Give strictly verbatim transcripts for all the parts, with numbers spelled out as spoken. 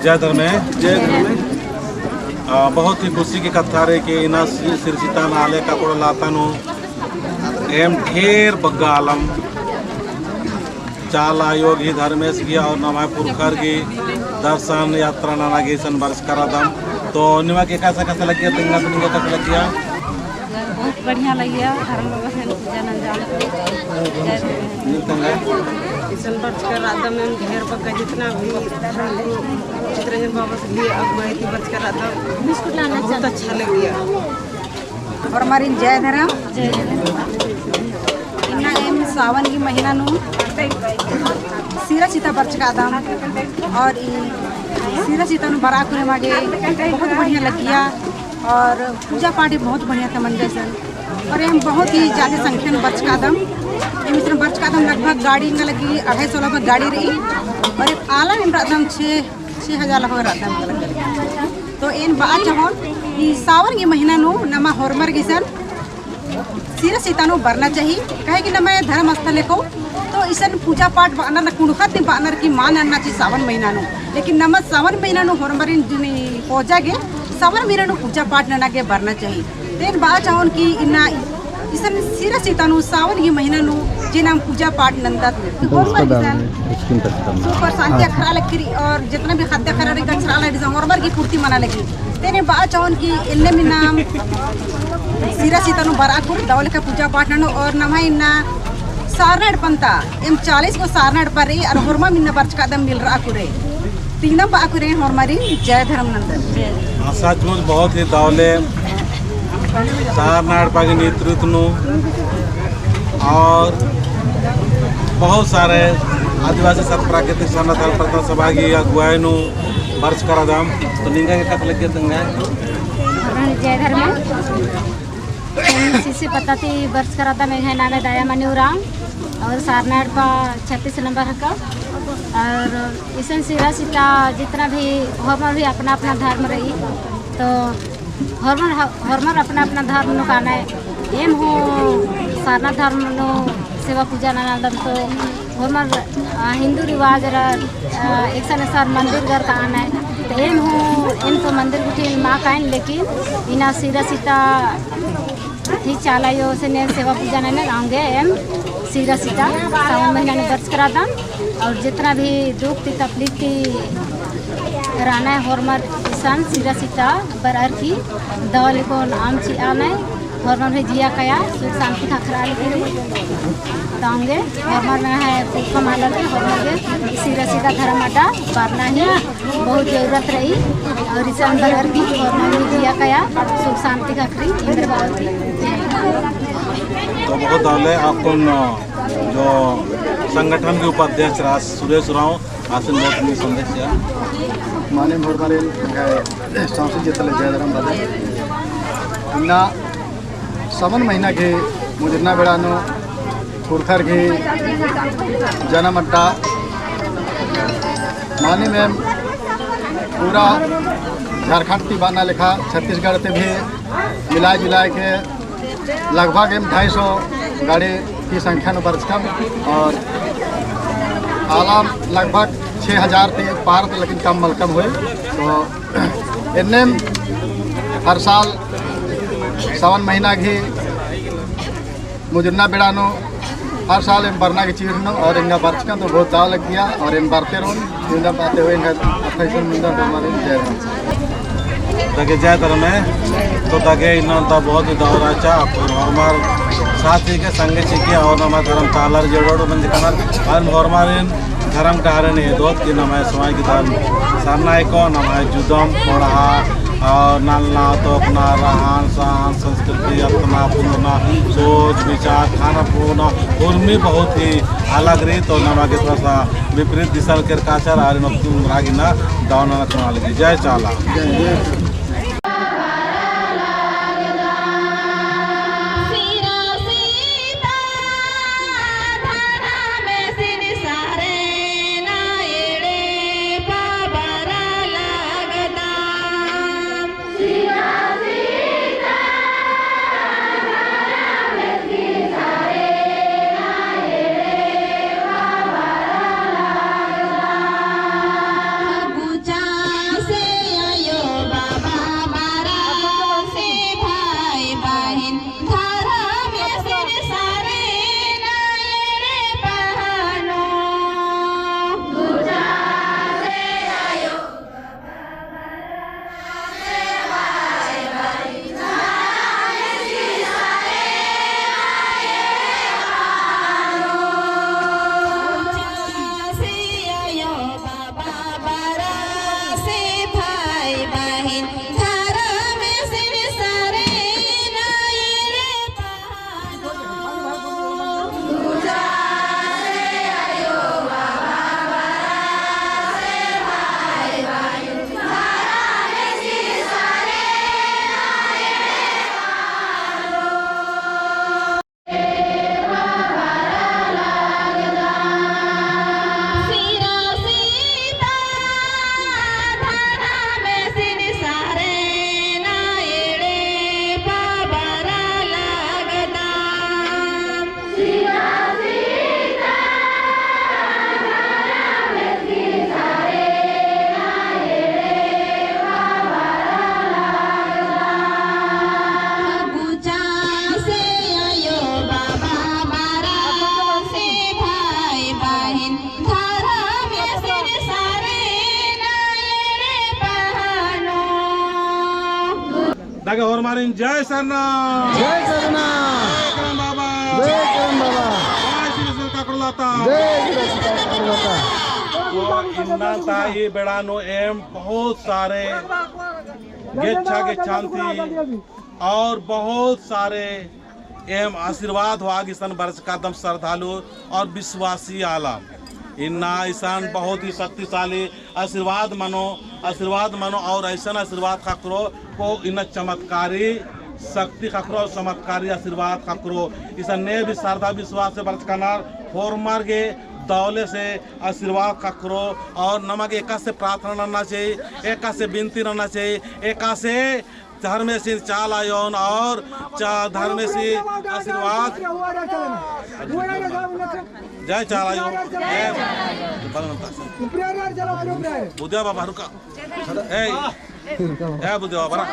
जय धर्मे। जय धर्मे। आ, बहुत ही खुशी की कत्था रई कि इन्ना सि-, सिरसिता नाले काकोड़ा लाता नू एम ढेर बग्गे आलम चाला आयो गही, धर्मेस गही और नम्है पुरखर गही दर्शन यात्रा नना गे इसन बरचका रअदम। तो निमा गे एकासे एकासे लग्गिया, तेंगा से निमा गे एकासे लग्गिया? बहुत बढ़िया लग्गिया, धर्म बाबा से पूजा नंजाम। जय धर्म। इसन बरचका रअदम एम ढेर बग्गे जितना भी चितरंजन बाबा से भी अगुवाई ती बरचका रअदम। बिस्कुट लाना बहुत चाहते। अच्छा लग्गिया। होरमारिन जय धर्म। जय धर्म। इन्ना एम सावन की महीना नू सिरसिता बरचका रअदम और ई सिरसिता नू बरआ कुरे मा गे बहुत बढ़िया लग्गिया और पूजा पाठ भी बहुत बढ़िया थे मंजा इसन। और एम बहुत ही ज्यादा संख्या नू बरचका रअदम। एम इसन बरचका रअदम लगभग गाड़ी ना लगी अढ़ाई सौ लगभग गाड़ी रई और एक आलम एम रअदम छः छह हजार लगभग रअदम। तो एन बआ चाहोन कि सावन की महीना नू नमा होरमर गे इसन सिरसिता नू बरना चाही, काहे कि नम्है धर्म स्थल एको, तो इसन पूजा पाठ बअनर ना कुँड़ुख़त नी बअनर की मा नन्ना चाही सावन महीना नू, लेकिन नमा सावन महीना नू होरमरिन जुनी पूजा गे सावन महीना नू पूजा पाठ नना गे बरना चाही। तेन बआ चाहोन कि इन्ना इसन सिरसिता नू सावन ही महीना नू जे नाम पूजा पाठ नंदत। तो होरमर इसन सुख और शांति अखड़ा लगी और जितना भी खाद्य खराड़ी का छरा लगी, होरमर की पूर्ति मना लगी। तेने बआ चाहोन कि एन्ने में नाम सिरसिता नू बरआ कुर दव लेखा पूजा पाठ ननो और नम्है इन्ना सारना एड़पा ता एम चालीस गो सारना एड़पा रई और होरमर इन्ना बरचका रअदम मिलरआ कुरे। तीनम बआ कुरे होरमारिन जय धर्म नंदन। हाँ, सचमुच बहुत ही दव ले सारना एड़पा के नेतृत्व नू और बहुत सारे आदिवासी सत प्राकृतिक सरना धर्म प्रार्थना सभा की अगुवाई नू बरचका रअदम। तो निंगा गे एकासे लग्गिया तेंगा? जय धर्म। सिरसिता ती बरचका रअदम। एंग्है नामे दयामनी उराँव और सारना एड़पा छत्तीस नंबर हिके। और इसन सिरसिता जितना भी होरमर भी अपना अपना धर्म रई, तो होरमर ह-, होरमर अपना अपना धर्म नू कानय। एम हूँ सारना धर्म नू सेवा पूजा ननालदम तो होरमर, अ, हिंदू रिवाज रअर, अ, एकसन एकसन मंदिर गर कानय। तो एम हूँ, एम तो मंदिर गुट्ठिन मा काइन, लेकिन इन्ना सिरसिता ही चाला आयो से ने सेवा पूजा ननर औंगे एम सिरसिता सावन महीना नू बरचका रअदम। और जितना भी दुख ती तकलीफ ती रअनर होरमर इसन सिरसिता बरअर की दव लेखा नाम चिआनय। होरमर भी जिया काया सुख शांति ख़क्खरआ लगी। तो औंगे होरमर नम्है पुरखा मल के होरमर गे सिरसिता धर्म अड्डा बरना ही बहुत जरूरत रई और इसन बरअर की होरमर भी जिया काया सुख शांति ख़क्खरी। इंद्र बाबा की जय। तो बहुत दव ले अक्कुन जो संगठन के उपाध्यक्ष रअस सुरेश उराँव, आसिन बहुत ही संदेश चिआ। मानिम होरमारिन, संस्कृति जितले जय धर्म बअदन। इन्ना सावन महीना गही मुजुरना बेड़ा नू पुरखर गही जनम अड्डा मानिम एम पूरा झारखंड ती बअना लेखा छत्तीसगढ़ ती भी मिलाए जुलाए के लगभग एम ढाई सौ गाड़ी की संख्या नू बरचकम और आलम लगभग छः हजार ती पार ती, लेकिन कम मल कम होई। तो एन्नेम हर साल सावन महीना गही मुजुरना बेड़ा नू हर साल एम बरना गही चीर नू और एंगा बरचकन तो बहुत दव लग्गिया और एम बरते रओन। एंगा बाते हुए एंगा अट्ठाईस मुंदा डोमारिन जय धर्म। दगे जय धर्मे, तो दगे इन्ना ता बहुत ही दव रहचा, अक्कुन होरमर साथी के संगे चिके और नम्है धर्म तालर जोड़ोड़ मंजकनर, और होरमारिन धर्म डहरेन एदोत कि नम्है समाज गही धर्म सरना एको, नम्है जुदम, कोड़हा, और नलना, तोपना, रहन, सहन, संस्कृति, अतना, पुंदना, सोच, विचार, खाना, पीना, उर्मी बहुत ही अलग रई। तो नमा गे थोड़ा सा विपरीत दिशा केरकाचर, आर नत्तुम रागिना दव नना चुना लगी। जय चाला। ताकि होरमारिन जय सरना। जय सरना। जय करम बाबा। जय करम बाबा। जय सिरसिता ककड़ोलता। जय सिरसिता ककड़ोलता। तो इन्ना ता ई बेड़ा नू एम बहुत सारे गेच्छा गेच्छान्ती और बहुत सारे एम आशीर्वाद होआ गे इसन बरचका दम श्रद्धालु और विश्वासी आलम। इन्ना इसन बहुत ही शक्तिशाली आशीर्वाद मनो, आशीर्वाद मनो और अइसन आशीर्वाद ख़क्खरो को इन्ना चमत्कारी शक्ति ख़क्खरो और चमत्कारी आशीर्वाद ख़क्खरो। इसन ने भी श्रद्धा विश्वास से बरचका नर होरमर गे दव ले से आशीर्वाद ख़क्खरो और नमा गे एकासे प्रार्थना नन्ना चाहिए, एकासे बिनती नन्ना चाहिए, एकासे धर्मेसिन चाला आयोन और चा-, धर्मेसी आशीर्वाद। जय चाला आयो। ए, बुद्धिया बाबा रुका। ए, ए बुद्धिया बाबा रा।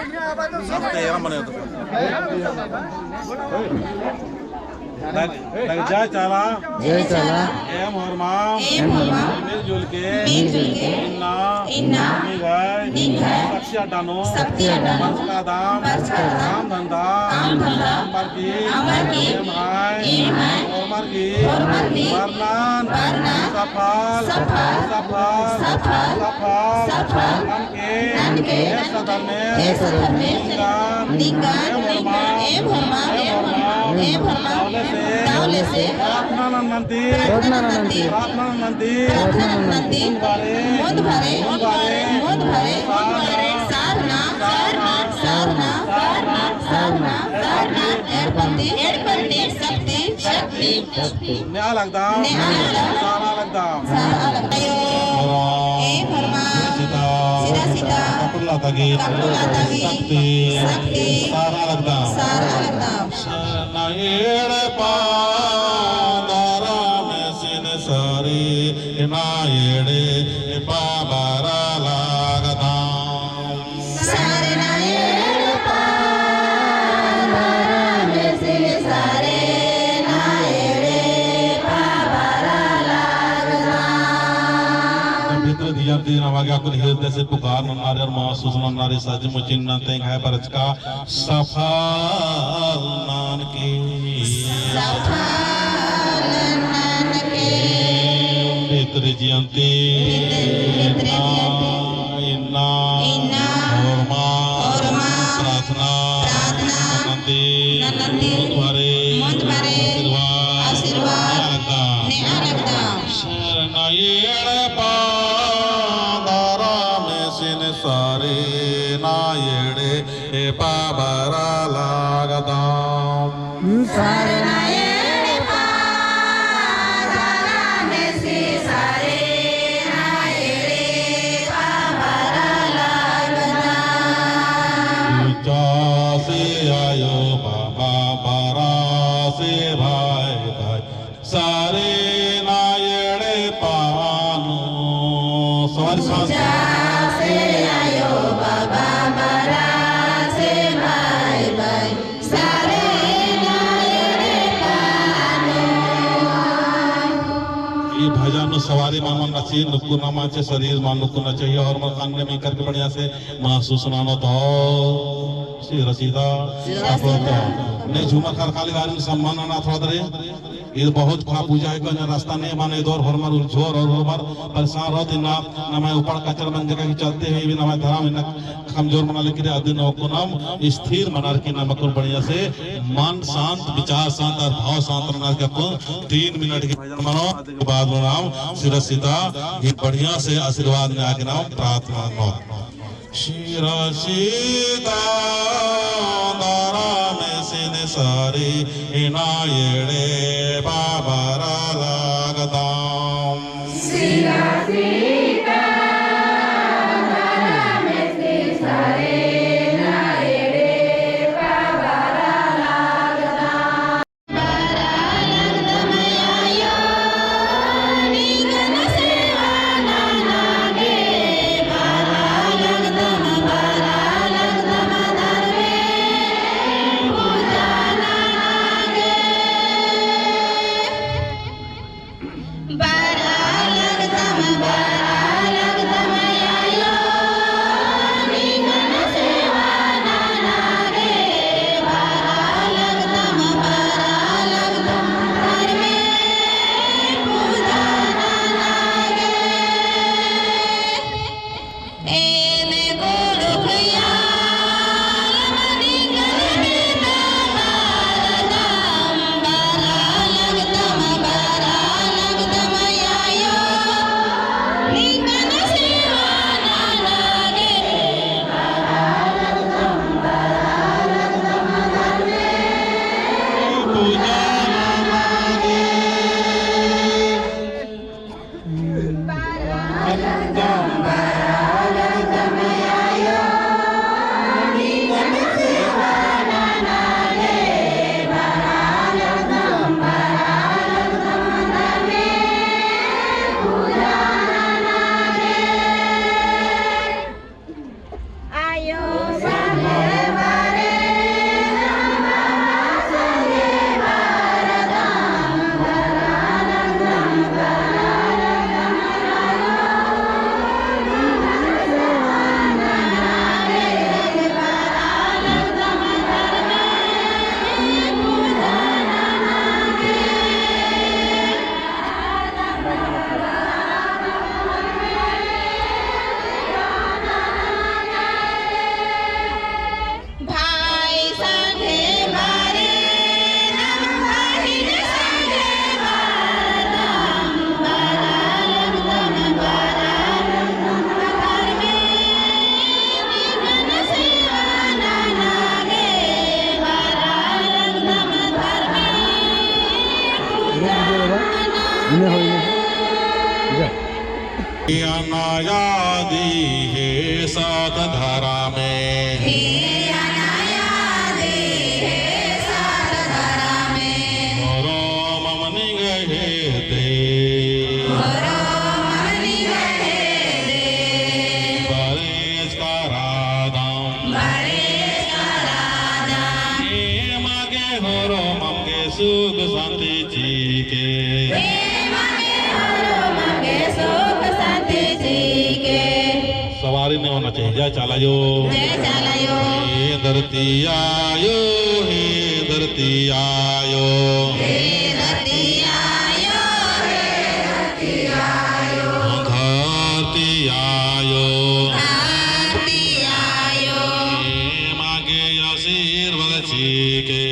अब ते एरा मने तो। दाग, दाग जय चाला। जय चाला। एम होरमा। एम होरमा। मिलजुल के। मिलजुल के। इन्ना। इन्ना। निंग्है। निंग्है। शक्ति अड्डा नू। शक्ति अड्डा नू। बरचका दम। बरचका दम। काम धंधा। काम धंधा। अम्बर की। अम्बर की। एम्है। एम्है। होरमर की। होरमर की। बरनन। बरनन। सफल। सफल। सफल। सफल। सफल। सफल। ननके। ननके। एस धर्मेस। एस धर्मेस। निंगन। निंगन। एम होरमा। एम होरमा। एम होरमा। एम होरमा। दव ले से। दव ले से। प्रार्थना नन्नन्ती। प्रार्थना नन्नन्ती। प्रार्थना नन्नन्ती। प्रार्थना नन्नन्ती। प्रार्थना नन्नन्ती। मुन्द भरे। मुन्द भरे। मुन्द भरे। मुन्द भरे। सारना। सारना। सारना। सारना। सारना। एड़पन्ती। एड़पन्ती। शक्ति। शक्ति। नेआ लगदम। नेआ लगदम। सारा लगदम। सारा लगदम। ए होरमा। सिदा। सिदा सिदा। ककड़ोलता गे। ककड़ोलता गे। शक्ति। शक्ति। सारा लगदम। सारा लगदम। सरना एड़पा धरमेसिन सारे ना एड़पा बरआ लगदम। सरना एड़पा धरमेसिन सारे ना एड़पा बरआ लगदम। पवित्र दिया दिन आवागे अक्कुन हृदय से पुकार नन्ना रे और महसूस नन्ना रे सचमुच इन्ना तेंगाय बरचका सफल ननके। सफल ननके। पितृ जयंती। पितृ जयंती। इन्ना। इन्ना। होरमा। होरमा। प्रार्थना। प्रार्थना। नन्नन्ती। नन्नन्ती। मुन्द भरे। मुन्द भरे। आशीर्वाद। आशीर्वाद। नेआ लगदम। नेआ लगदम। सरना एड़पा धरमेसिन सारे ना एड़पा बरआ लगदम। सरना एड़पा धरमेसिन सारे ना एड़पा बरआ लगदम। उच्चा से आयो बाबा बरआ से भाई भाई। सारे ना एड़पा नू। सवारी सांस। उच्चा से आयो बाबा बरआ से भाई भाई। सारे ना एड़पा नू। ई भजन नू सवारी मल मन्ना ची, नुकुर नमा चे, शरीर मा नुकुरना चाहिए और मल खाने में करके बढ़िया से महसूस ननोत। सिरसिता। सिरसिता। ने झूमर खरखाली गारी सम्मान नना थोड़ा दरे। ईद बहुत खा पूजा है, कोई रास्ता नहीं बने, इधर होरमर उलझोर और होरमर परेशान रओत, इन्ना नम्है उपड़ कचर मन जगह के चलते हैं, भी नम्है धरम इन्ना कमजोर मना लेकिन अदिन अक्कुन नाम स्थिर मनर की नाम अक्कुन बढ़िया से मन शांत, विचार शांत और भाव शांत मनर की अक्कुन तीन मिनट की भजन मनो, अदिन के बाद मनो नाम सिरसिता ही बढ़िया से आशीर्वाद में आके नाम प्रार्थना मनो। सिरसिता धरमेसिन सारे ना एड़पा बरआ लगदम। सिरसिता धरमेसिन सारे ना एड़पा बरआ लगदम। अनायादी हे सत धरमे। हे अनायादी हे सत धरमे। होरमम निंग्है हेद्दे। होरमम निंग्है हेद्दे। बरेज करादम। बरेज करादम। एमा गे होरमम गे सुख शांति चिके। एमा गे होरमम गे सुख शांति चिके। सवारी ने होना चाहिए। जय चाला आयो। जय चाला आयो। हे धरती आयो, हे धरती आयो। हे धरती आयो, हे धरती आयो। धरती आयो। धरती आयो। एमा गे आशीर्वाद चिके।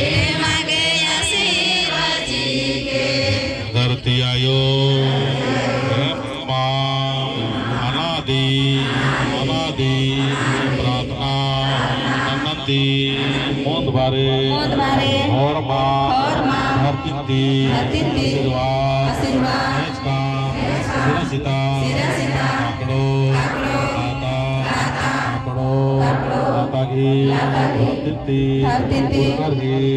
एमा गे आशीर्वाद चिके। धरती आयो। एमा अनादि, अनादि प्रार्थना नन्नन्ती मोंद बारे, मोंद बारे, होरमा, होरमा, धरती ती, धरती ती, आशीर्वाद, आशीर्वाद, नेचका, सिरा सिता, सिरा सिता, काकड़ो, काकड़ो, लाता, लाता, काकड़ो, काकड़ो, लाता गही, लाता गही, धरती ती, धरती ती, उरकर गही,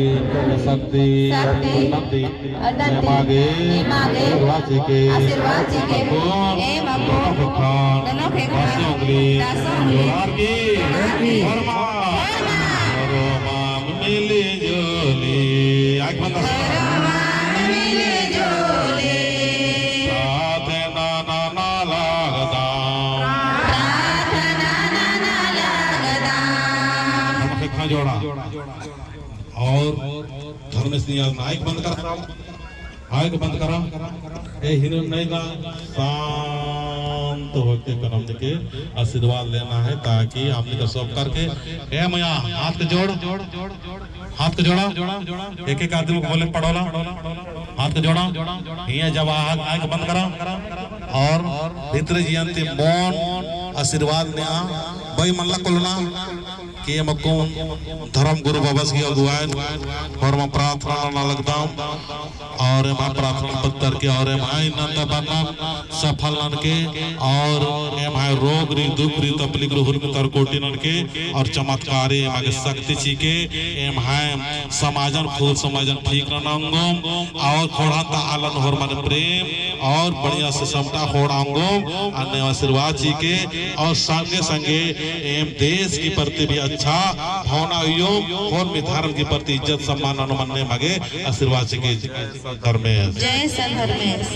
शक्ति, शक्ति, नन्नन्ती, नन्नन्ती, एमा गे, एमा गे, आशीर्वाद चिके, आशीर्वाद चिके, एम अक्कुन, एम अक्कुन, दोनों ख़ेक्खन, दोनों ख़ेक्खन, दसों उंगली, दसों उंगली, जोड़ारकी, जोड़ारकी, होरमा, होरमा, होरमा, मिली जुली, आँख बंद कर। प्रार्थना नना लगदम। प्रार्थना नना लगदम। हम एक हाथ जोड़ा। और धर्मेस निया आँख बंद करा। आँख बंद करा। ए हिनो नहीं ना, शांत होके कनम के आशीर्वाद लेना है, ताकि हमनी का सब करके, ए मया, हाथ के जोड़, हाथ के जोड़ा, एक एक आदमी को बोले पड़ोला, हाथ के जोड़ा, हिया जब आ-, आँख बंद करा और भीतरे जियन ती मौन आशीर्वाद नेआ, बई मल्ला कोलना, कि एम अक्कुन धर्म गुरु बाबस गही अगुवाई होरमा प्रार्थना नना लगदम। और एम्है प्रार्थना पत्तर के और एम्है इन्नन्ता बरना सफल ननके और एम्है रोग री, दुख री, तकलीफ री हुरमी तरकोटी ननके और चमत्कारी एमा गे शक्ति चिके, एम्है समाजन, खुद समाजन ठीक नना ओंगोम और ख़ोंड़हा ता आलन होरमन प्रेम और बढ़िया से समटा ख़ोंड़आ ओंगोम, अन्ने आशीर्वाद चिके और संगे संगे एम देश की प्रति भी अच्छा भावना उइयोम, होरमी धर्म की प्रति इज्जत सम्मान ननोम, अन्ने एमा गे आशीर्वाद चिके। धर्मेस। जय संत धर्मेस।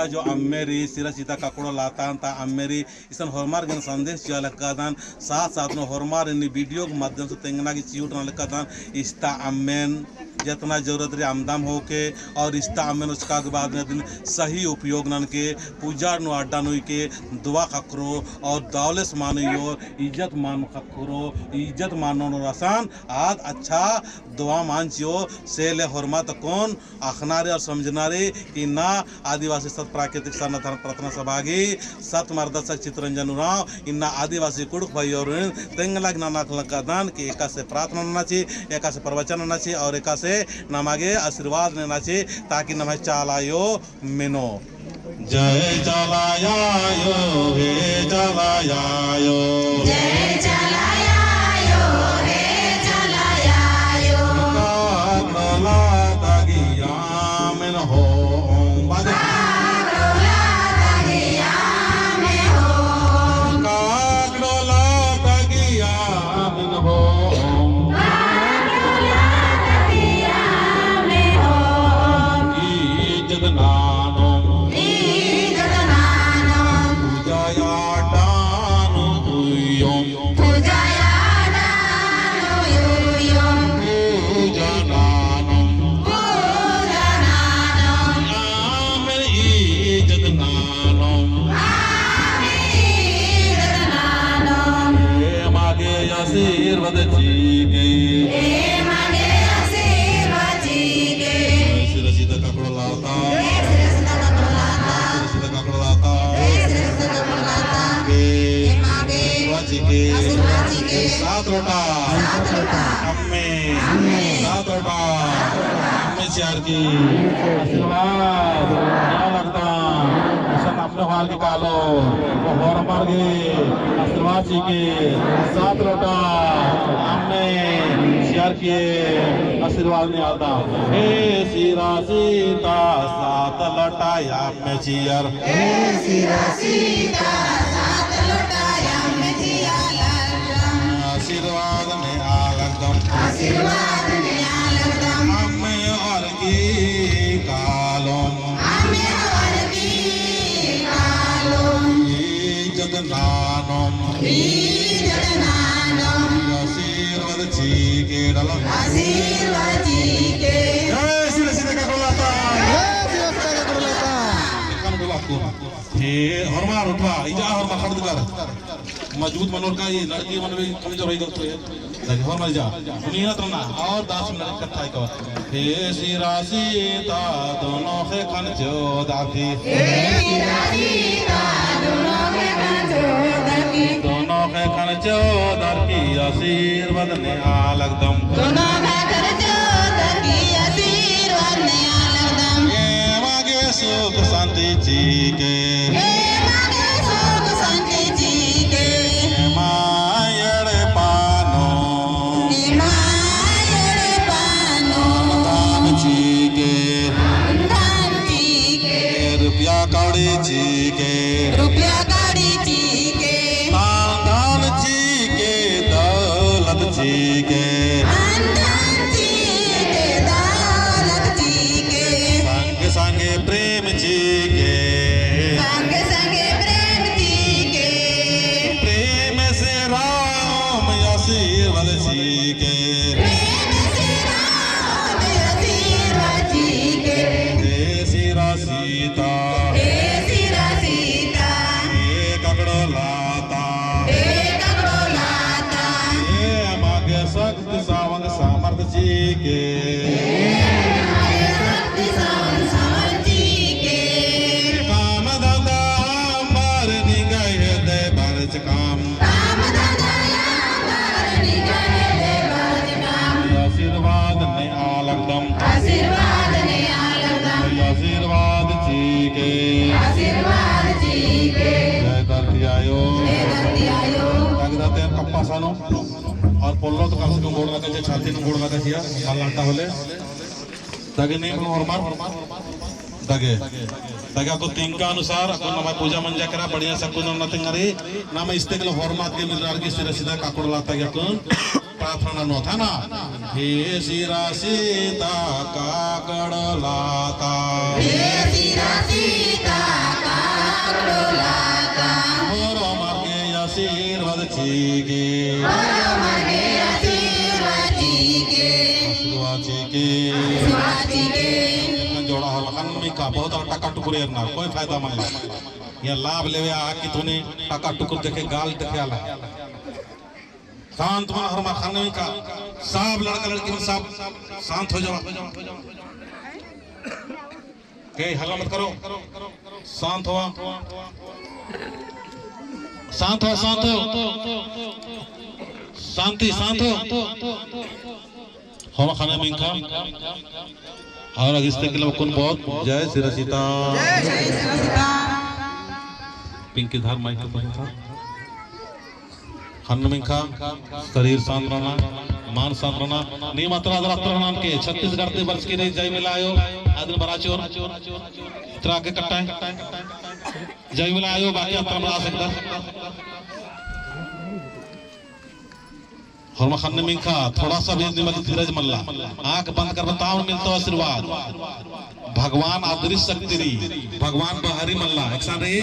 जो अम्मे रई सिरा सीता काकड़ो लातान ता अम्मे रई इसन होरमार गे संदेश चिआ लक्कादन, साथ साथ नू होरमार इन्नी video के माध्यम से तेंगना गे चिउटना लक्कादन, इस्ता अम्मेन जेतना जरूरत रई अमदम होके, और इस्ता अम्मेन ओचका के बाद में अदिन सही उपयोग ननके, पूजा नू अड्डा नू उइके, दुआ ख़क्खरो और दौले से मानो, इज्जत मान ख़क्खरो, इज्जत मानो नू रसन, आद अच्छा दुआ मान चिओ, से ले होरमा तकोन अख़ना रई और समझना रई कि इन्ना आदिवासी सत प्राकृतिक सरना धर्म प्रार्थना सभा गही सत मार्गदर्शक चितरंजन उराँव इन्ना आदिवासी कुँड़ुख़ भाई और तेंगना गे नना लक्कादन कि एकासे प्रार्थना नना ची, एकासे प्रवचन नना ची और एकासे नमा गे आशीर्वाद नना ची, ताकि नम्है चाला आयो मेनो। जय चाला आयो, हे चाला आयो। जय चाला आयो, हे चाला आयो। काकड़ो लाता गही आमेन होओम। बाजे। काकड़ो लाता गही आमेन होओम। काकड़ो लाता गही आमेन होओम। काकड़ो लाता गही आमेन होओम। इज्जत नानोम। इज्जत नानोम। पूजा अड्डा नू उइयोम। पूजा अड्डा नू उइयोम। पूजा नानोम। पूजा नानोम। आमेन इज्जत नानोम। आमेन इज्जत नानोम। एमा गे आशीर्वाद चिके। एमा गे आशीर्वाद चिके। सिरा सीता काकड़ो लाता। सिरा सीता काकड़ो लाता। सिरा सीता काकड़ो लाता। सिरा सीता काकड़ो लाता। के। एमा गे। आशीर्वाद चिके। आशीर्वाद चिके। सात लोटा। सात लोटा। अम्मे। अम्मे। सात लोटा। अम्मे चिअर की। आशीर्वाद। या लगता। असन अम्मे होअर की कालो। होरमर गे। आशीर्वाद चिके। सात लोटा। अम्मे। चिअर की। आशीर्वाद नेआलदम। हे सिरा सीता सात लोटा अम्मे चिअर। हे सिरा सीता सात लोटा अम्मे चिअर। आशीर्वाद नेआलदम। आशीर्वाद नेआलदम। अम्मे होअर की कालोम। अम्मे होअर की कालोम। इज्जत नानोम। इज्जत नानोम। आशीर्वाद चिके डालो। आशीर्वाद चिके। जय सिरा सीता काकड़ो लाता। जय सिरा सीता काकड़ो लाता। एकान बोला आपको। हे होरमा उठवा, इजा होरमा खड़दकर। मजबूत मनोर का ये लड़की मन भी कमजोर होई गलत है। लगे होरमा इजा। उन्हीं ना तरना और दास मिनट कत्था को। हे सिरा सीता दोनों ख़ेक्खन चोदर की। हे सिरा सीता दोनों ख़ेक्खन चोदर की। दोनों ख़ेक्खन चोदर की आशीर्वाद नेआलदम। दोनों ख़ेक्खन चोदर की आशीर्वाद नेआलदम। एमा गे सुख शांति चिके। एमा गे सुख शांति चिके। एमा एड़पा नू। एमा एड़पा नू। दान चिके। दान चिके। रुपया कौड़ी चिके। रुपया कौड़ी चिके। दान दान चिके। दौलत चिके। दान दान चिके। दौलत चिके। संगे संगे प्रेम चिके। संगे संगे प्रेम चिके। प्रेम से रओम आशीर्वाद चिके। प्रेम से रओम आशीर्वाद चिके। हे सिरा सीता। हे सिरा सीता। हे काकड़ो लाता। हे काकड़ो लाता। एमा गे शक्ति सावंग सामर्थ चिके। एमा गे शक्ति सावंग सामर्थ चिके। काम धंधा अम्बर निंग्है हेद्दे बरचकम। काम धंधा अम्बर निंग्है हेद्दे बरचकम। आशीर्वाद नेआलदम। आशीर्वाद नेआलदम। आशीर्वाद चिके। आशीर्वाद चिके। जय धरती आयो। जय धरती आयो। लगदत एम कप्पा सानो। और पोल्लो तो कम से कम गोड़ लगा चिआ, छाती नू गोड़ लगा चिआ, मल लंटा होले। दगे नीम होरमर। दगे। दगे अक्कु तिंका अनुसार, अक्कु नम्है पूजा मंजा केरा, बढ़िया से अक्कु नन्ना तिंगरी, नम्है इस्ते के होरमर के मिलरार की सिरा सीता काकड़ो लाता गे अक्कु प्रार्थना ननोत है ना। हे सिरा सीता काकड़ो लाता। हे सिरा सीता काकड़ो लाता। होरमर गे आशीर्वाद चिके। होरमर गे आशीर्वाद चिके। आशीर्वाद चिके। आशीर्वाद चिके। जोड़ा होरमर ख़न्न मिंख़ा बहुत टका टुकुर एरना, कोई फायदा मल्ला। या लाभ लेवे आ कि तूने टका टुकुर देखे, गाल देखे आला। शांत मन होरमर ख़न्न मिंख़ा, सब लड़का लड़की मन सब शांत हो जावा। कहीं हल्ला मत करो, शांत होवा, शांत हो, शांत हो, शांति, शांत हो। होरमर ख़न्न मिंख़ा, और अगिस्ते के लोग कौन बहुत जय सिरा सीता। जय सिरा सीता। पिंकी धार माइक पर था। ख़न्न मिंख़ा, शरीर शांत रअना, मन शांत रअना। नीम अतरा अतरा अतरा रअना के छत्तीसगढ़ ती बरचकी रई जय मिला आयो, अदिन बरआ चिओर। इतरा आगे कट्टा है। जय मिला आयो, बाकी अतरा बरआ सकदर। होरमर ख़न्न मिंख़ा, थोड़ा सा भी निमा गे धीरज मल्ला। आँख बंद करबा ताउन मिलतो आशीर्वाद। भगवान अदृश्य शक्ति रई, भगवान बहरी मल्ला। एकसन रई,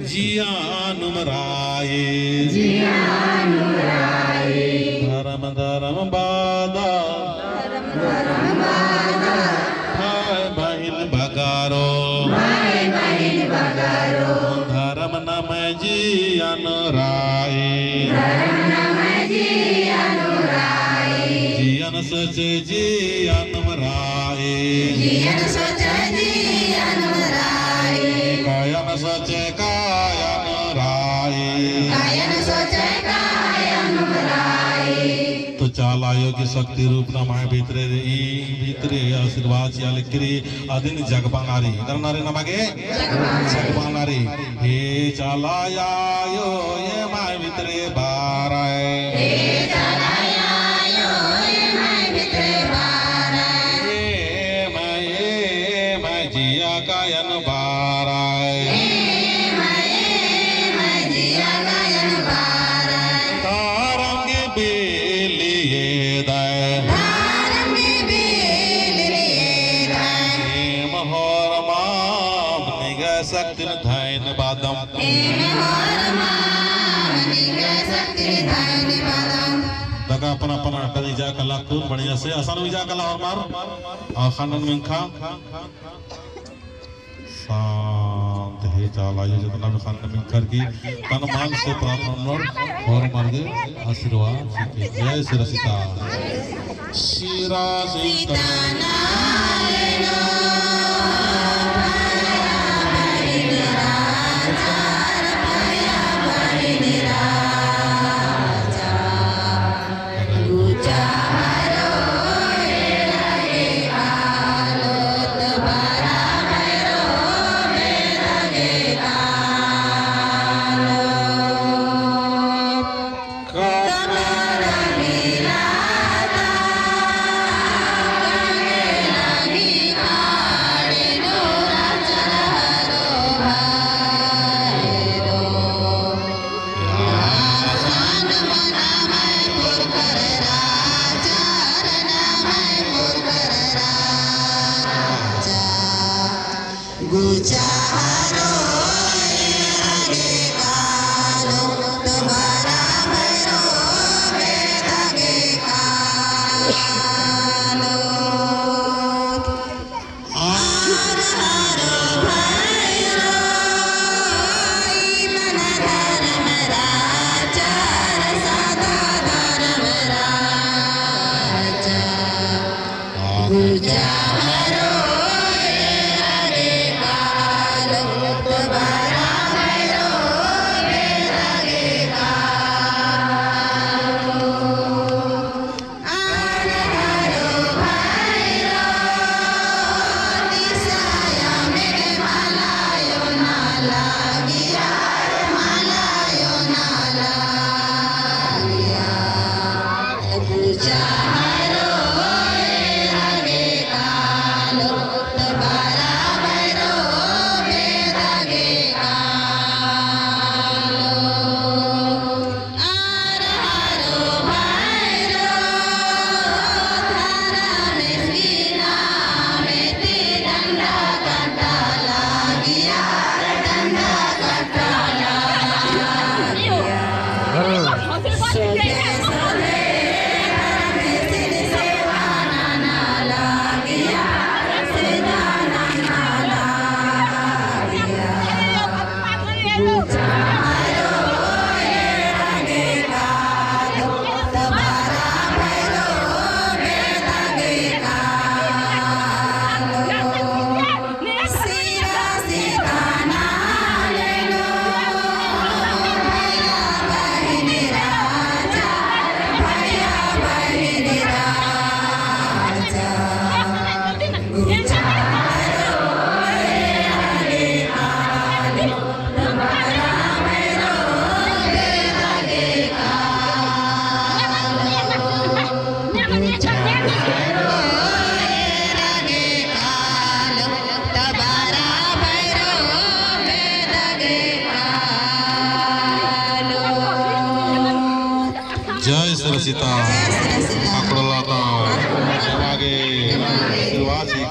जिया नुम रई। जिया नुम रई। धरम धरम बादा। धरम धरम बादा। भाई बहिन बगारो। भाई बहिन बगारो। धरम नम जिया नुम रई। धरम नम जिया नुम रई। जियन सोचे जिया नुम रई। जियन सोचे जिया नुम रई। कायन सोचे काया नुम रई। कायन सोचे काया नुम रई। तो चाला आयो की शक्ति रूप नम्है भितरे रई, भितरे आशीर्वाद चिआ लगी रई, अदिन जगबाना रई। इधर नारे नमा गे? जगबाना रई। जगबाना रई। हे चाला आयो, एम्है भितरे बरअय। हे चाला आयो, एम्है भितरे बरअय। एम्है, एम्है जिया कायन बरअय। एम्है, एम्है जिया कायन बरअय। धरम गे बेली एदय। धरम गे बेली एदय। एम होरमाम निंग्है शक्तिन धन्यवादम। एम होरमाम निंग्है शक्तिन धन्यवादम। दका अपन अपन अड्डा इजा कला खूब बढ़िया से असन इजा कला होरमार। और ख़न्नन मिंख़ा। शांत हे चाला आयो, जितना भी ख़न्न मिंख़र की तन मन से प्रार्थना ननोर, होरमर गे आशीर्वाद चिके। जय सिरा सीता। सिरा सीता।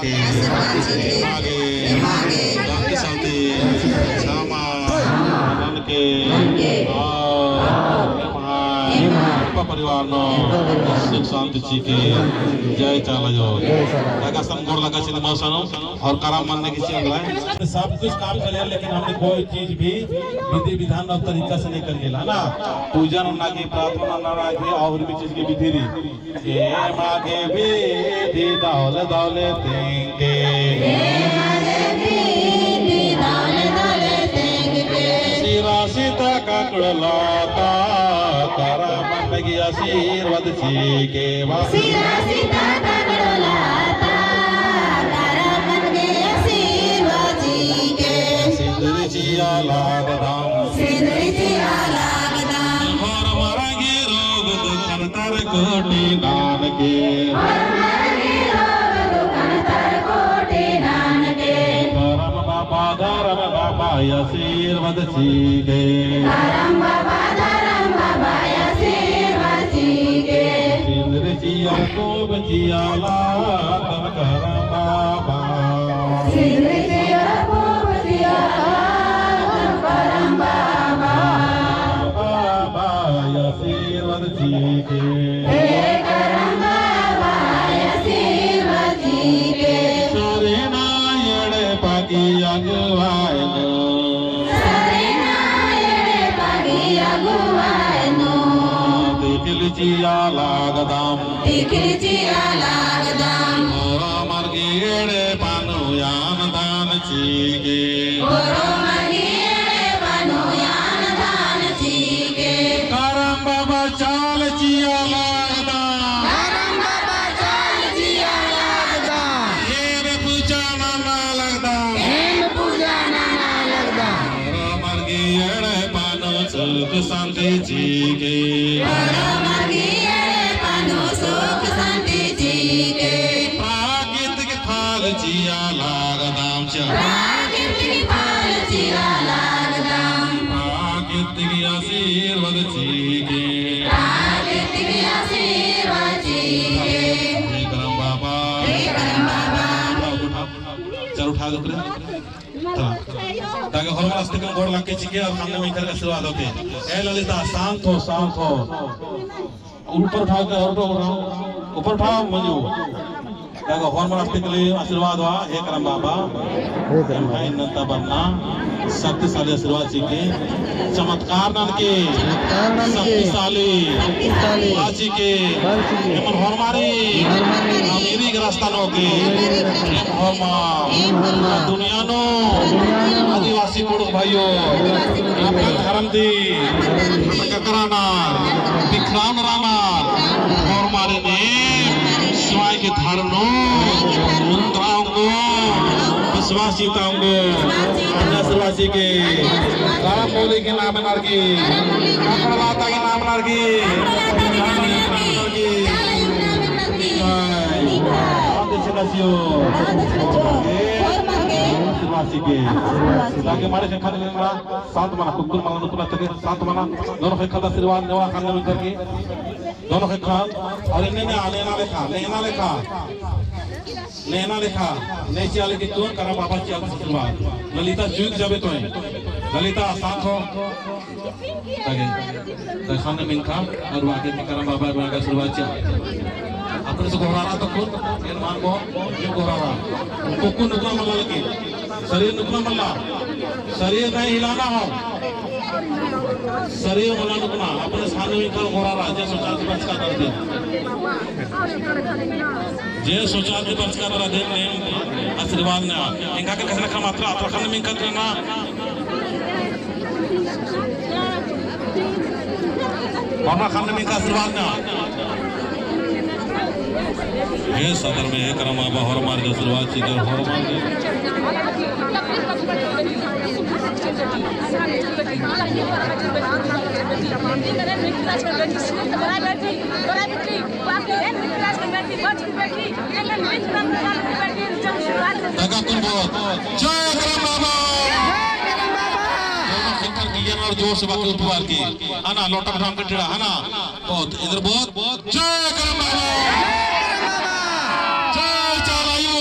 एमा गे, एमा गे, शांति, शांति, सामा, ननके, ननके, आ, एम्है, एम्है, एड़पा परिवार नू, एड़पा परिवार नू, सुख शांति चिके, जय चाला अयो। जय चाला अयो। तागा सन गोड़ लगा चिन्ने मौसा नू, और करम मन्ने की चीज है। सब कुछ काम करें, लेकिन हमने कोई चीज भी विधि विधान और तरीका से नहीं करें, है ना? पूजा नन्ना की, प्रार्थना नन्ना की, और भी चीज की विधि रई। एमा गे विधि दौले दौले तेंगके। एमा गे विधि दौले दौले तेंगके। सिरा सीता काकड़ो लता, करम मन्न गे आशीर्वाद चिके बा। सिरा सीता काकड़ो लता, करम मन्न गे आशीर्वाद चिके। सिंदरी चिआ लगदम। सिंदरी चिआ लगदम। होरमर गे रोग दुखन तर कोटि ननके। होरमर गे रोग दुखन तर कोटि ननके। करम बाबा, धरम बाबा आशीर्वाद चिके। करम बाबा, धरम बाबा आशीर्वाद चिके। सिंदरी चिआ खूब चिआ लगदम करम बाबा। सिंदरी चिआ खूब चिआ लगदम करम बाबा। बाबा आशीर्वाद चिके। हे करम बाबा आशीर्वाद चिके। सरेना एड़पा गही अगुवाई नू। सरेना एड़पा गही अगुवाई नू। तिख़िल चिआ लगदम। तिख़िल चिआ लगदम। होरमर गही एड़पा नू अन्न दान चिके। होरमर गही एड़पा नू अन्न दान चिके। करम बाबा चाला चिआ लगदम। करम बाबा चाला चिआ लगदम। एम पूजा नना लगदम। एम पूजा नना लगदम। होरमर गही एड़पा नू सुख शांति चिके। होरमर गही एड़पा नू सुख शांति चिके। प्राकृतिक फल चिआ लगदम चा। प्राकृतिक फल चिआ लगदम। प्राकृतिक आशीर्वाद चिके। प्राकृतिक आशीर्वाद चिके। हे करम बाबा। हे करम बाबा। उठाओ, उठाओ। चल उठा दो रे। हाँ। ताकि होरमर अस्तिकम गोड़ लग के चिके और सामने में इनकर आशीर्वाद होके। ए ललिता, शांत हो, शांत हो। ऊपर उठाओ के, और उठाओ, उठाओ। ऊपर उठाओ, मंजू। ताकि होरमर अस्तिकम आशीर्वाद हुआ, हे करम बाबा। हे करम बाबा। एम्है इन्नता बरना शक्तिशाली आशीर्वाद चिके। चमत्कार ननके, चमत्कार ननके, शक्तिशाली, शक्तिशाली, बाचिके, बाचिके, एमन होरमारिन, होरमारिन, अमीरी गे रस्ता नू होके, अमीरी गे रस्ता, एम होरमा, एम होरमा, दुनिया नू, दुनिया नू, आदिवासी कुँड़ुख़ भाइयो, आदिवासी कुँड़ुख़ भाइयो, अपन धरम ती, अपन धरम ती, ककरा नर, बिखरान रअनर, होरमारिन, होरमारिन, स्वयं के धरम नू, मुंद्रा ओंगो, विश्वास चिआ ओंगो, अन्ने आशीर्वाद चिके, करम मूली के नाम नरकी, ककड़ा लता के नाम नरकी, चाला अयो के नाम नरकी। आशीर्वाद चिके। ताकि मारे ख़ेक्खा नू शांत मना, कुक्कुर मना, नुकुना तके शांत मना, दोनों ख़ेक्खा ता आशीर्वाद नेवा ख़न्न मिंख़र की। दोनों ख़ेक्खा, और इन्ने ने आने ना लेखा, लेना लेखा। लेना लेखा, ने चिआ लेकिन तुम करम बाबा चिआ आशीर्वाद। ललिता चुइक जाबे तोय। ललिता शांत हो। ताकि, ताकि ख़न्न मिंख़ा, और वाके करम बाबा, वाके आशीर्वाद चिआ। अपने से गोहरारा तो खुद, एन मान को, ये गोहरारा। कुक्कुर नुकना मल्ला लेकिन। शरीर नुकना मल्ला, शरीर नहीं हिलाना हो, शरीर मल्ला नुकना, अपने स्थान में कर गोरा रहा, जे सोचा के बरचका दरा दे, जे सोचा के बरचका दरा दे, नेम आशीर्वाद ना, एंगा के कसना खा मात्रा, अतरा ख़न्न मिंख़त ना, होरमा ख़न्न मिंख़ा आशीर्वाद ना। हे सदर में हे करम बाबा होरमार गे आशीर्वाद चिके होरमार गे। ताकि कुन बओत। जय करम बाबा। दोनों ख़ेक्खन गिलियन और जोर से बाकी उठवार की। है ना, लोटा उठाम के टेड़ा, है ना? बओत, इधर बओत। जय करम बाबा। जय चाला अयो।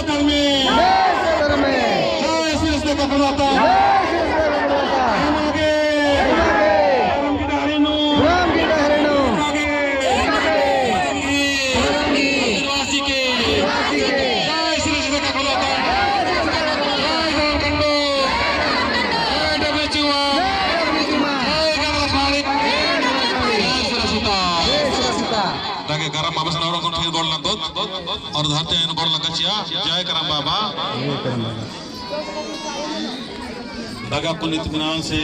धर्मे। जय श्री धर्मे। जय श्री श्री ककड़ोता। जय श्री श्री ककड़ोता। एमागे। एमागे। धर्म की डहरे नू। धर्म की डहरे नू। एमागे। एमागे। धर्म की। आदिवासी के। आदिवासी के। जय श्री श्री ककड़ोता। जय श्री श्री ककड़ोता। जय धर्म खंडो। जय डबरी चुआ। जय डबरी चुआ। जय गणराज मालिक। जय गणराज मालिक। जय श्री सीता। जय श्री सीता। ताकि गरम वापस ना रखो, फिर गोड़ लगो। और धरती आयन गोड़ लगा चिआ, जय करम बाबा। जय करम बाबा। दगा पुनीत मिनान से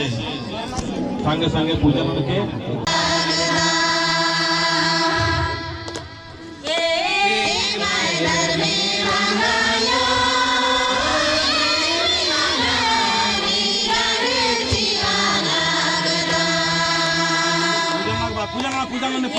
संगे संगे पूजा करके। पूजा करना, पूजा करना, पूजा करना।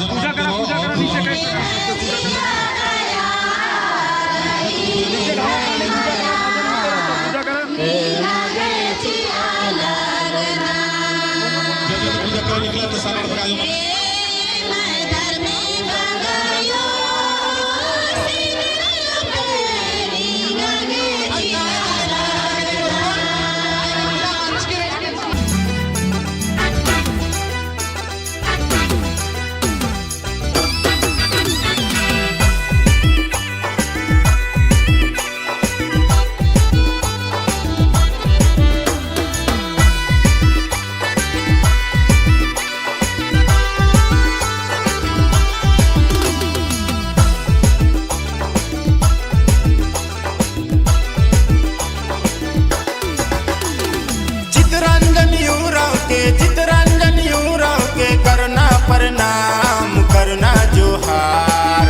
पूजा करा, पूजा करा, नीचे करा। पूजा करा। चितरंजन उराँव के, चितरंजन उराँव के करना प्रणाम, करना जोहार।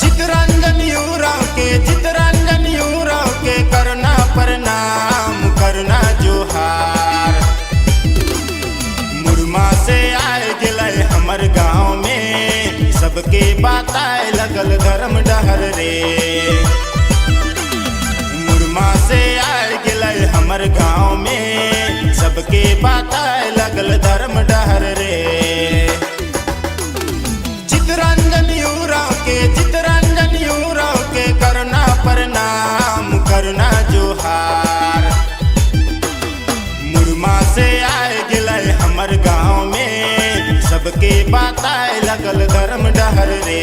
चितरंजन उराँव के, चितरंजन उराँव के करना प्रणाम, करना जोहार। मुड़मा से आए गेलय हमर गाँव में, सबके बताए लगल धर्म डहर रे। मुड़मा से आए गेलय हमर गाँव में, सबके बताए लगल धर्म डहर रे। चितरंजन उराँव के, चितरंजन उराँव के करना प्रणाम, करना जोहार। मुड़मा से आए गेलय हमर गाँव में, सबके बताए लगल धर्म डहर रे।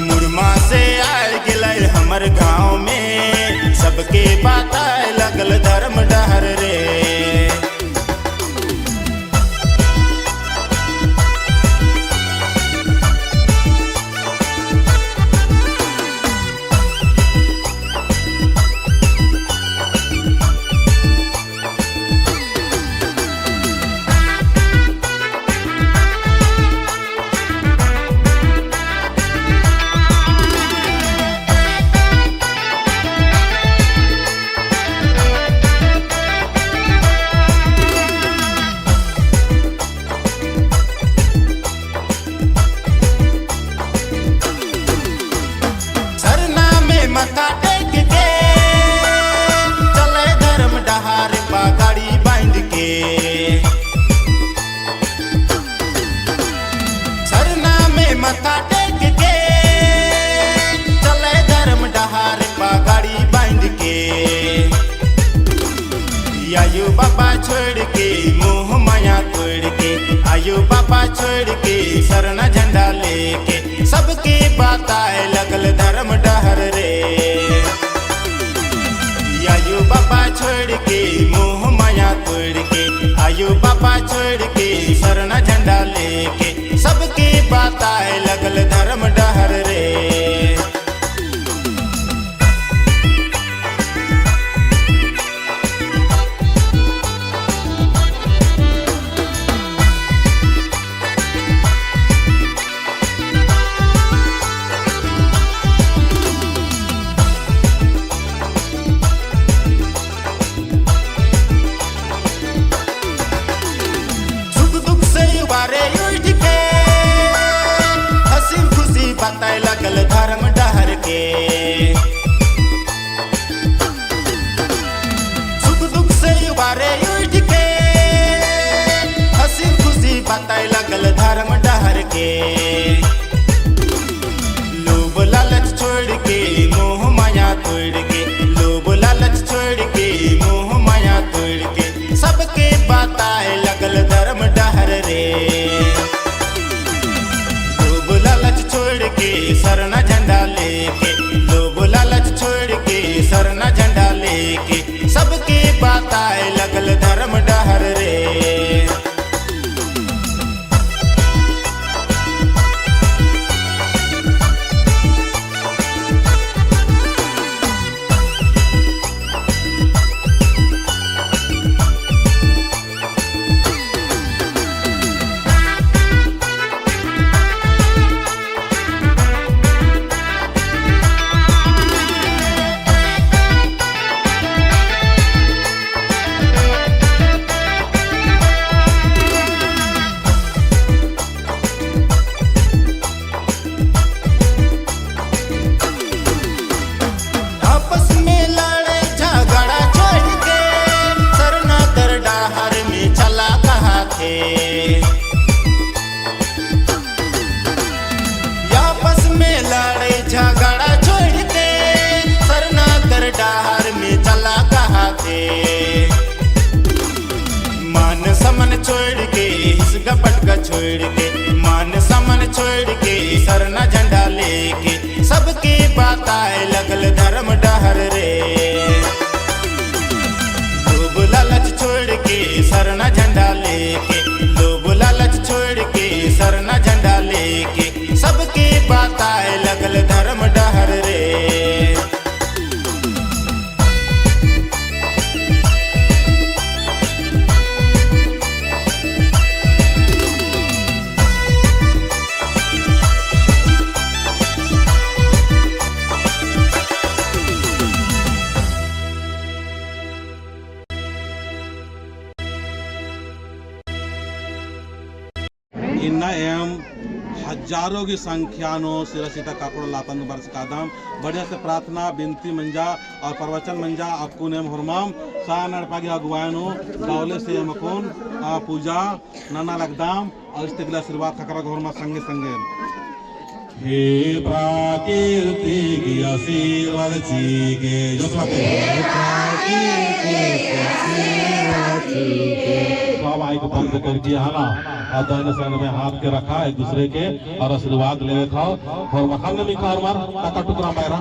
मुड़मा से आए गेलय हमर गाँव में, सबके बताए लगल धर्म डहर रे। सरना में मत्था टेक के, चले धर्म डहार पगड़ी बांध के। सरना में मत्था टेक के, चले धर्म डहार पगड़ी बांध के। आयो बाबा छोड़ के, मोह माया तोड़ के, आयो बाबा छोड़ के, सरना झंडा लेके, सबके बताए लगल धर्म डहर रे। आयो बाबा छोड़ के, मोह माया तोड़ के, आयो बाबा छोड़ के, सरना झंडा लेके, सबके बताए लगल धर्म डहर रे। लोभ लालच छोड़ के, मोह माया तोड़ के, लोभ लालच छोड़ के, मोह माया तोड़ के, सबके बताए लगल धर्म डहर रे। लोभ लालच छोड़ के, सरना झंडा लेके, लोभ लालच छोड़ के, सरना झंडा लेके, सबके बताए लगल धर्म डहर रे। आपस में लड़ाई झगड़ा छोड़ के, सरना कर डहर में चला कहाथे। आपस में लड़ाई झगड़ा छोड़ के, सरना कर डहर में चला कहाथे। मान सम्मान छोड़ के, हिसगा पटगा छोड़ के, मान सम्मान छोड़ के, सरना झंडा लेके, सबके बताए लगल धर्म डहर रे। लोभ लालच छोड़ के, सरना झंडा लेके, लोभ लालच छोड़ के, सरना झंडा लेके, सबके बताए लगल धर्म डहर रे। इन्ना एम हजारों की संख्या नू सिरा सीता काकड़ो लाता नू बरचकादम। बढ़िया से प्रार्थना, बिनती मंजा और प्रवचन मंजा। अक्कुन एम होरमम सारना एड़पा की अगुवाई नू दवले से एम अक्कुन, आ, पूजा नना लगदम और इस्ते गला आशीर्वाद ख़क्खरआ गे होरमा संगे संगे। हे प्राकृतिक आशीर्वाद चिके, जोर से बात। हे प्राकृतिक आशीर्वाद चिके। सब आइक बंद करके, है ना, और दाहिने संग में हाथ के रखा एक दूसरे के और आशीर्वाद लेवे खाओ। होरमा ख़न्न मिखा होरमर, तका टुकरा पैरा।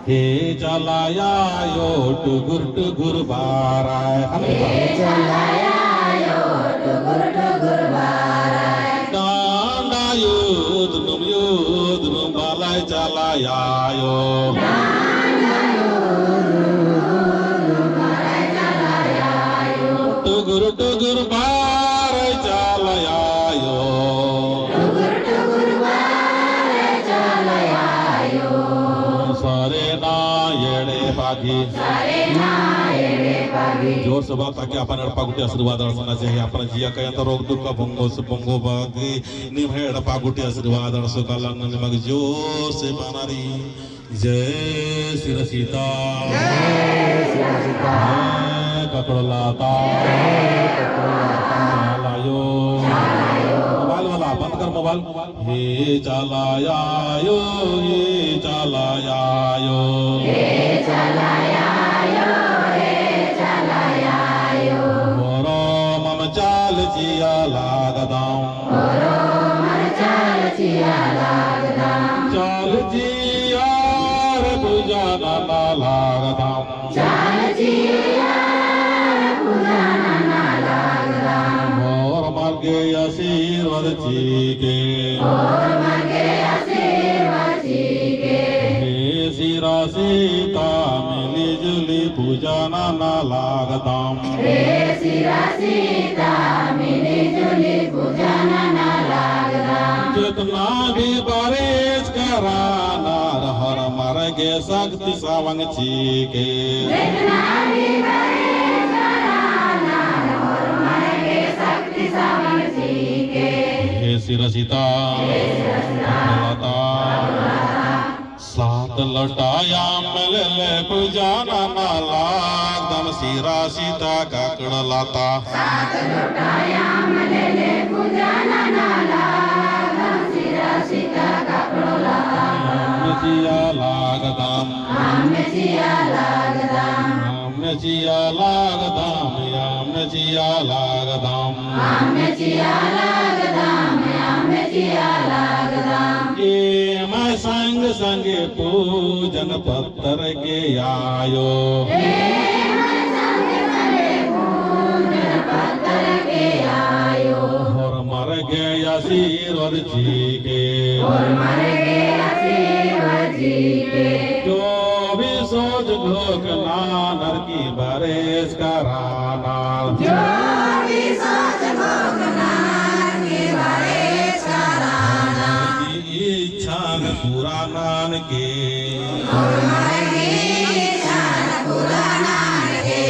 हे चाला आयो टुगुर टुगुर बारय। हे चाला आयो टुगुर टुगुर बारय। डांडा युद्ध नुम युद्ध नुम बालय चाला आयो। डांडा युद्ध नुम युद्ध नुम बालय चाला आयो। टुगुर टुगुर बारय चाला आयो। टुगुर टुगुर बारय चाला आयो। सरेना एड़पा गही। सरेना एड़पा गही। जोर से बात ताकि अपन एड़पा गूटी आशीर्वाद अंड़सना चाहिए। अपन जिया का एन्देर रोग दुख का भंगो से भंगो बागी। निम्है एड़पा गूटी आशीर्वाद अंड़सो काला। निमग जोर से बानारी। जय सिरा सीता। जय सिरा सीता। जय काकड़ो लाता। जय काकड़ो लाता। चाला आयो। चाला आयो। मोबाइल वाला बंद कर मोबाइल। हे चाला आयो, हे चाला आयो। हे चाला आयो, हे चाला आयो। होरमम चाल चिआ लगदम। होरमम चाल चिआ लगदम। चाल चिआ रे पूजा नना लगदम। चाल चिआ रे पूजा नना लगदम। होरमर गे आशीर्वाद चिके। होरमर गे आशीर्वाद चिके। हे सिरा सीता मिली जुली पूजा नना लगदम। हे सिरा सीता मिली जुली पूजा नना लगदम। जेतना भी बरचका रअनर होरमर गे शक्ति सवंग चिके। जेतना भी बरचका रअनर होरमर गे शक्ति सवंग चिके। हे सिरा सीता। हे सिरा सीता। सात लोटा अम्म लेले पूजा नना लगदम सिरा सीता काकड़ो लाता। सात लोटा अम्म लेले पूजा नना लगदम चिआ लगदम। अम्म चिआ लगदम। अम्म चिआ लगदम, अम्म चिआ लगदम। अम्म चिआ लगदम, अम्म चिआ लगदम। एम संग संग पूजन पत्त तर के आयो। एम संग संग पूजन पत्त तर के आयो। होरमर गे आशीर्वाद चिके। होरमर गे आशीर्वाद चिके। जो भी सोच घोख नानर की बरेस करानर। जो भी सोच घोख नानर की बरेस करानर। इच्छा पूरा ननके। होरमर गे इच्छा पूरा ननके।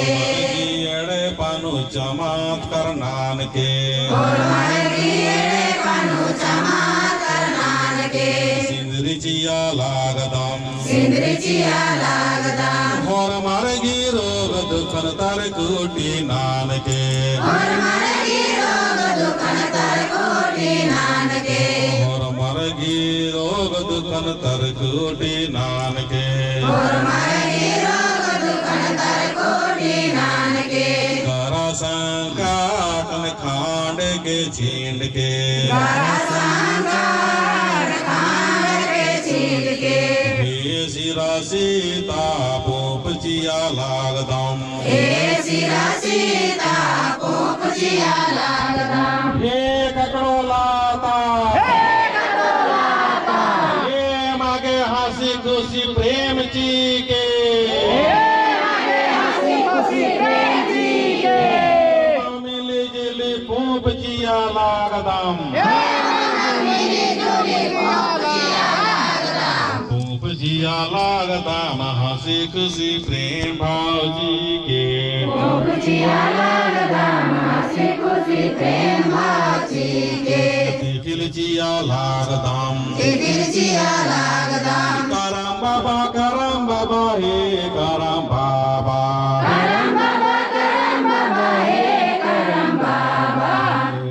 एड़पा नू चमत्कार ननके। होरमर गे एड़पा नू चमत्कार ननके। सिंदरी चिआ लगदम। सिंदरी चिआ लगदम। होरमर गे रोग दुखन तर कूटी ननके। होरमर गे रोग दुखन तर कूटी ननके। होरमर गे रोग दुखन तर कूटी ननके। होरमर गे रोग दुखन तर कूटी ननके। गरा संकटन खांड के छींड के। गरा संकटन खांड के छींड के। हे सिरा सीता पूंप चिआ लगदम। हे सिरा सीता पूंप चिआ लगदम। हे ककड़ो लता। हे ककड़ो लता। एमा गे हँसी खुशी प्रेम चिके। एमा गे हँसी खुशी प्रेम चिके। मिली जुली पूंप चिआ लगदम। पूंप चिआ लगदम हँसी खुशी प्रेम भाव चिके। पूंप चिआ लगदम हँसी खुशी प्रेम भाव चिके। तितिल चिआ लगदम। तितिल चिआ लगदम। करम बाबा, करम बाबा, हे करम बाबा। करम बाबा, करम बाबा, हे करम बाबा।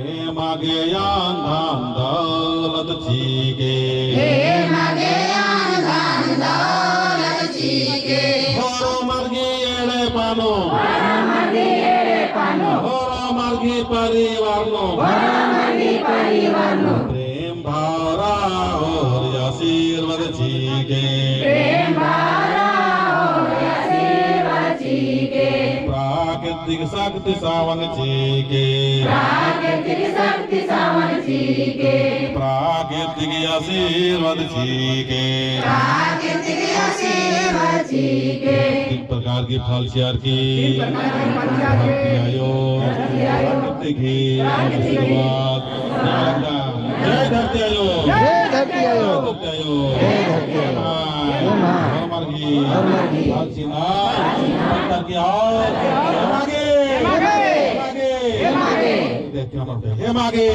एमा गे अन्न धन दौलत चिके। एमा गे अन्न धन दौलत चिके। होरमर गे एड़पा नू। होरमर गे एड़पा नू। होरमर गे परिवार नू। होरमर गे परिवार नू। प्रेम भरा होर आशीर्वाद चिके। प्रेम भरा होर आशीर्वाद चिके। प्राकृतिक शक्ति सावंग चिके। प्राकृतिक शक्ति सावंग चिके। प्राकृतिक आशीर्वाद चिके। प्राकृतिक आशीर्वाद चिके। तीन प्रकार की फल चिअर की। तीन प्रकार की फल चिअर की। धरती आयो। धरती आयो। प्राकृतिक ही। प्राकृतिक ही। आशीर्वाद। जय धरती आयो। जय धरती आयो। जय धरती आयो। जय धरती आयो। हाँ। हाँ। होरमर गे। होरमर गे। फल चिअना। पत्थर की आओ। एमा गे। एमा गे। एमा गे। एमा गे। देखिए, एमा गे। एमा गे।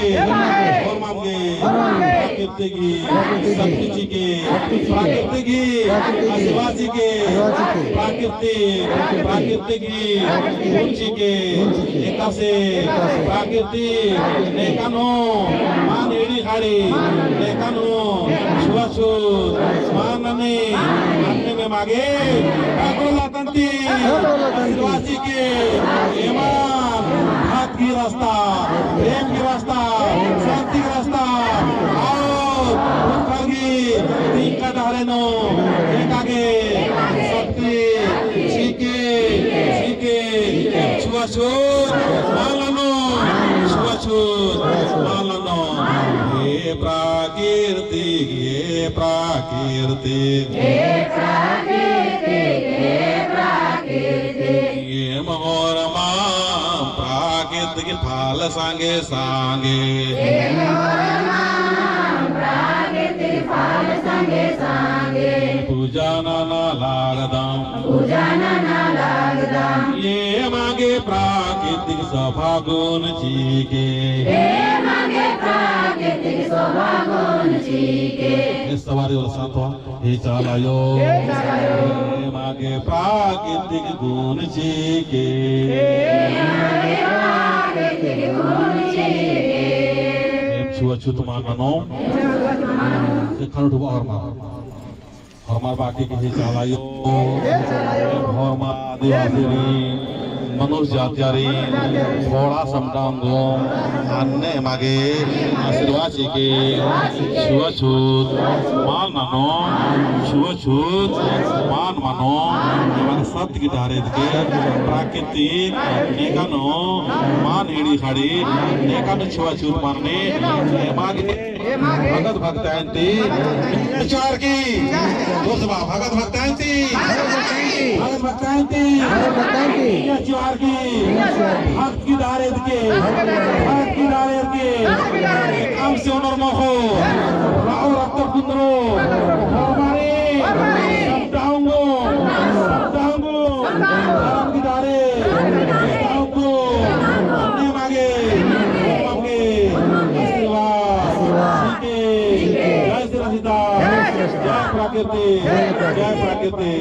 होरमर गे। होरमर गे। प्राकृतिक ही। प्राकृतिक ही। शक्ति चिके। शक्ति चिके। प्राकृतिक ही। प्राकृतिक ही। आशीर्वाद चिके। आशीर्वाद चिके। प्राकृतिक। प्राकृतिक। प्राकृतिक ही। प्राकृतिक। गुण चिके। गुण चिके। एकासे। एकासे। प्राकृतिक। प्राकृतिक। नेकन हूँ। मान एड़ी खाड़ी। नेकन हूँ। छुआछूत। मान ननी। अन्ने में मागे। काकोला तंती। काकोला तंती। आशीर्वाद चिके। एमन। भात की रास्ता। प्रेम की रास्ता। शांति की रास्ता। आओ। उनका गे। तिंका डहरे नू। एका गे। शक्ति। चिके। चिके। छुआछूत। मान ननो। छुआछूत। मान ननो। हे प्राकृतिक, हे प्राकृतिक। हे प्राकृतिक, हे प्राकृतिक। एम होरमा प्राकृतिक फल संगे संगे। एम होरमा प्राकृतिक फल संगे संगे। पूजा नना लगदम। पूजा नना लगदम। एमा गे प्राकृतिक सभा गुण चिके। एमा गे प्राकृतिक सभा गुण चिके। ए सवारी वाला साथ हुआ। हे चाला आयो। हे चाला आयो। एमा गे प्राकृतिक गुण चिके। एमा गे प्राकृतिक गुण चिके। एम छुआछूत मान ननो। एम छुआछूत मान ननो। एखन उठबो और मान। होरमर बाकी किसी चाला अयो, होरमर आदिवासी री, मनुष्य जातियारी, थोड़ा समझाऊंगो, अन्ने एमागे आशीर्वाद चिके, छुआछूत मान मनो, छुआछूत मान मनो, एमागे सत्य की डहरे एदके, प्राकृतिक नेका नू मान हिड़ी खाड़ी, नेका नू छुआछूत मन्नी, एमागे भगत भगताइन ती जोहार की, जोर से बा, भगत भगताइन ती, भगत भगताइन ती जोहार की, भगत की डहरे एदके, भगत की डहरे एदके, काम से ओनर मोखो, राहो रक्त पुंद्रो, हमारे समझाऊंगो, समझाऊंगो, धर्म की डहरे, समझाऊंगो, अन्ने एमागे, एमागे, आशीर्वाद, सीते, जय सिरा सीता, जय प्रकृति, जय प्रकृति।